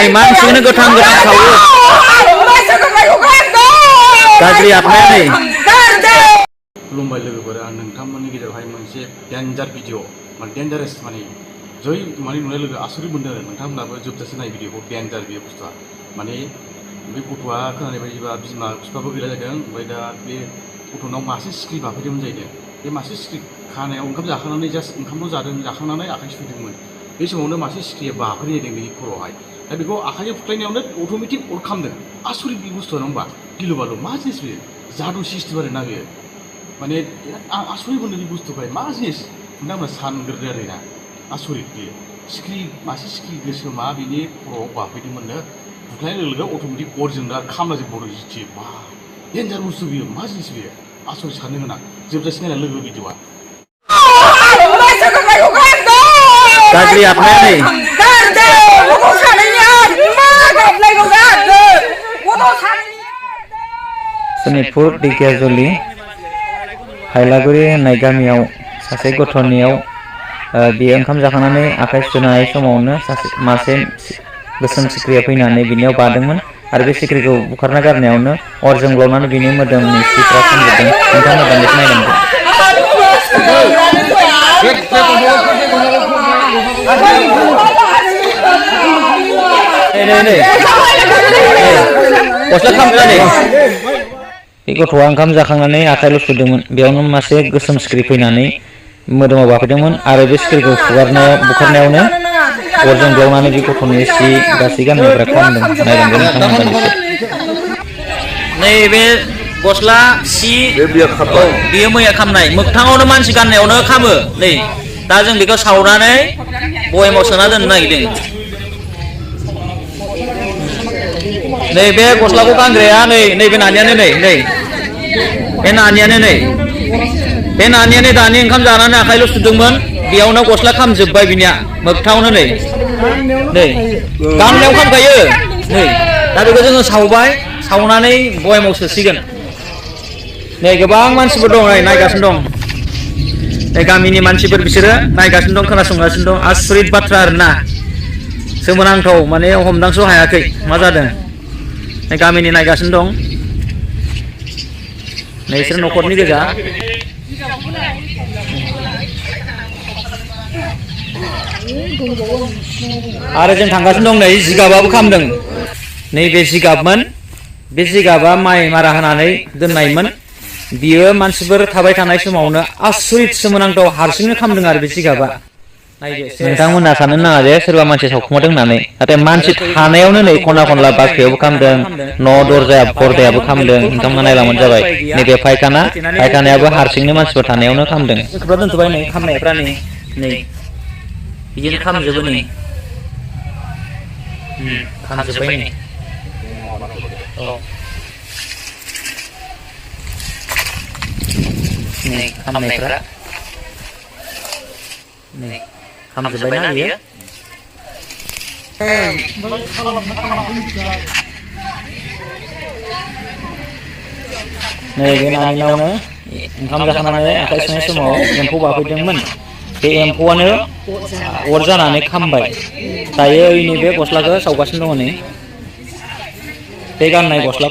Này मानसिखौनो गोथां गोथां सावो गाज्रि आबहावा नै खुलुमबाय लोगोफोर आं नोंथांमोननि गेजेरावहाय मोनसे डेन्जार भिडिअ माने डेन्जारास माने जै माने नुनाय लोगो आसुरित मोनदों आरो नोंथांमोनाबो जोबजासे नाय भिडिअखौ डेन्जार बे बुस्थुआ माने बे गथ'आ खोनानाय बायदिबा बिमा बिफाबो गैला जादों ओमफ्राय दा बे गथ'नाव मासे सिख्रि बाफैदोंमोन जाहैदों बे मासे सिख्रि खानायाव ओंखाम जाखांनानै जास्ट ओंखामल' जादों जाखांनानै आखाइ सुफैदोंमोन बे समावनो मासे सिख्रिया बाफैनाय जादों बेनि खर'आवहाय दा बेखौ आखाइजों फुख्लायनायावनो अट'मेटिक अर खालामदों आसुरित बे बुस्थुआ नङा होमबा गिलु बालु मा जिनिस बेयो जादु सिस्टेम आरोना बेयो माने आं आसुरित मोनदों बे बुस्थुखाय मा जिनिस नोंथांमोना सानग्रोदो आरोना आसुरित बेयो सिख्रि मासे सिख्रि गोसोमा बिनि खर'आव बाफैदोंमोननो बुख्लायनाय लोगो लोगो अट'मेटिक अरजोंनो खामलाजोबबावदों जिथि बा डेन्जार बुस्थु बेयो मा जिनिस बेयो आसुरित साननो गोनां जोबजासे नायना लोगो भिडिअआ गाज्रि आबहावा नै सनितपुर दैखियाजुलि हायलागुरि होननाय गामियाव सासे गथ'नियाव बियो ओंखाम जाखांनानै आखाइ सुनाय समावनो मासे गोसोम सिख्रिया फैनानै बिनियाव बादोंमोन आरो बे सिख्रिखौ बुखारना गारनायावनो अर जोंब्लावनानै बिनि मोदोमनि सिफ्रा खामजोबदों नोंथांमोना दान्दिसे नायलांदो गस्ला खामग्रानि बे गथ'आ ओंखाम जाखांनानै आखाइल' सुदोंमोन बेयावनो मासे गोसोम सिख्रि फैनानै मोदोमाव बाफैदोंमोन आरो बे सिख्रिखौ बुखारनायावनो अरजों ब्लावनानै बे गथ'नि सि गासै गाननायफ्रा खामदों नायलांदों नोंथांमोना दान्दिसे नैबे गस्ला सि बियो मैया खामनाय मोगथाङावनो मानसि गाननायावनो खामो नै दा जों बेखौ सावनानै बयेमाव सोना दोननो नागिरदों नै बे गस्लाखौ गानग्राया नैबे नानियानो नै बे नानियानो बे नानियानो दानि ओंखाम जानानै आखाइल' सुदोंमोन बेयावनो गस्ला खामजोब्बाय बिनिया मोगथाङावनो नै गाननायाव खामखायो नै दा बेखौ जोङो सावबाय सावनानै बयेमाव सोसिगोन नै गोबां मानसिफोर दं नायगासिनो दं नै गामिनि मानसिफोर बिसोरो नायगासिनो दं खोनासंगासिनो दं आसुरित बाथ्रा आरोना सोमोनांथाव माने हमदांस' हायाखै मा जादों नै गामिनि नायगासिनो दं नै बिसोर न'खरनि गोजा आरो जों थांगासिनो दं नै जिगाबाबो खामदों नैबे जिगाबमोन बे जिगाबा माइ मारा होनानै दोननायमोन बियो मानसिफोर थाबाय थानाय समावनो आसुरित सोमोनांथाव हारसिंनो खामदों आरो बे जिगाबा नोंथांमोना साननो नाङा जे सोरबा मानसि सावखुमादों होननानै नाथाय मानसि थानायावनो नै खना खनला बाख्रियावबो खामदों न' दरजाया पर्दायाबो खामदों नोंथांमोना नायलांबानो जाबाय नैबे फायखानायाबो हारसिंनो मानसिफोर थानायावनो खामदों दोनथ'बाय नै खामनायफ्रा नै बिदिनो खामजोबो नै खामजोब्बाय नै नै खामनायफ्रा नै खामजोब्बायना बियो नै बे नानिनावनो ओंखाम जाखांनानै आखाइ सुनाय समाव एम्फौ बाफैदोंमोन बे एम्फौआनो अर जानानै खामबाय दायो नैबे गस्लाखौ सावगासिनो दङ नै बे गाननाय गस्ला